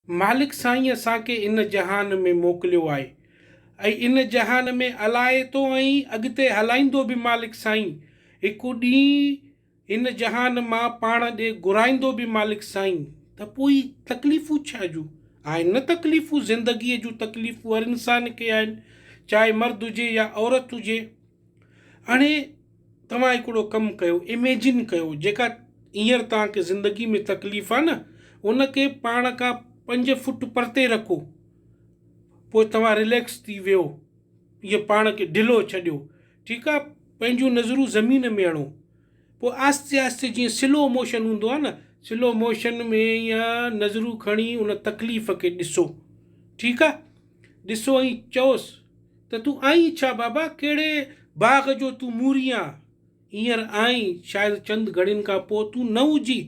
مالڪ سائين اسان کي ان جهان ۾ موڪليو آهي ۽ ان جهان ۾ الائي ٿو ۽ اڳتي هلائيندو به مالڪ سائين. هڪ ڏينهن هن جهان مان پاڻ ڏي گهرائيندو به مالڪ سائين ته پوء هي تڪليفون ڇا جون آهن نه تڪليفون زندگيء جون تڪليفون هر انسان کي آهن چاهي مرد هجي يا عورت هجي. هاڻي توهان هڪڙو ڪم ڪيو اميجن ڪيو جيڪا هينئر توهان کي زندگي ۾ تڪليف آهي نه ان کي پاڻ کان پنج فٽ پرتي رکو پوء توهان رليڪس ٿي ويو ائين پاڻ کي ڍلو ڇڏيو ٺيڪ آهي پنهنجون نظرون زمين ۾ هڻو پوء آهستي آهستي جيئن سلو موشن هوندو آهي نه سلو موشن ۾ ائين نظرون کڻي ان تڪليف کي ڏسو ٺيڪ آهي ڏسو ۽ چئوس ته تون آهين ڇا بابا؟ ڪهڙي باغ جو تون موري آن؟ هينئر آهين، شايد چند گهڙين کان پوء تون نه هجين.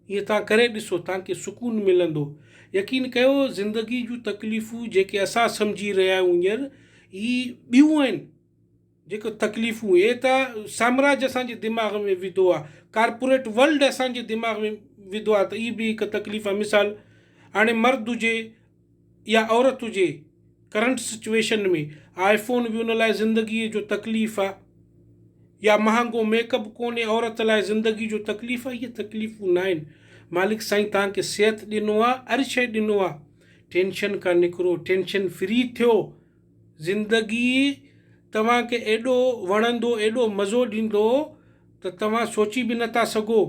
ائين توهان ڪري ڏسو، توهان کي سڪون ملندو. يقين ڪيو، زندگي جون تڪليفون جيڪي اسان سمجهي رهيا آهيون هينئر، هي ٻيون آهن. جيڪي تڪليفون هي ته سامراج اسان جي دماغ ۾ وڌو آهي، ڪارپوريٽ ورلڊ اسان جي دماغ ۾ وڌو آهي ته هي به هڪ تڪليف آهي. مثال هاڻي مرد هجي يا عورت هجي ڪرنٽ سچويشن ۾ آئي فون به ان لاء زندگي جو تڪليف آ يا مهانگو ميڪ اپ ڪونهي عورت لاء زندگي جو تڪليف آ اهي تڪليفون ناهن مالڪ سائين توهان کي صحت ڏنو آ هر شي ڏنو آ ٽينشن کان نڪرو ٽينشن فري ٿيو زندگي توهان کي ايڏو وڻندو ايڏو مزو ڏيندو ته توهان سوچي به نٿا سگهو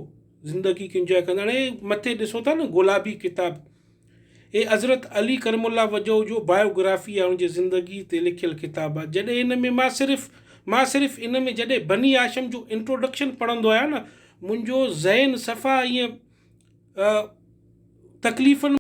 زندگي کي انجوائي ڪندا هاڻي مٿي ڏسو ٿا نه گلابي ڪتاب هي حضرت علي ڪرم الله وجهه جو بايوگرافي آهي ان جي زندگي تي لکيل ڪتاب آهي جڏهن ان ۾ مان صرف مان صرف ان ۾ جڏهن بني هاشم جو انٽروڊڪشن پڙهندو آهيان نه منهنجو ذهن صفا ائين تڪليفن.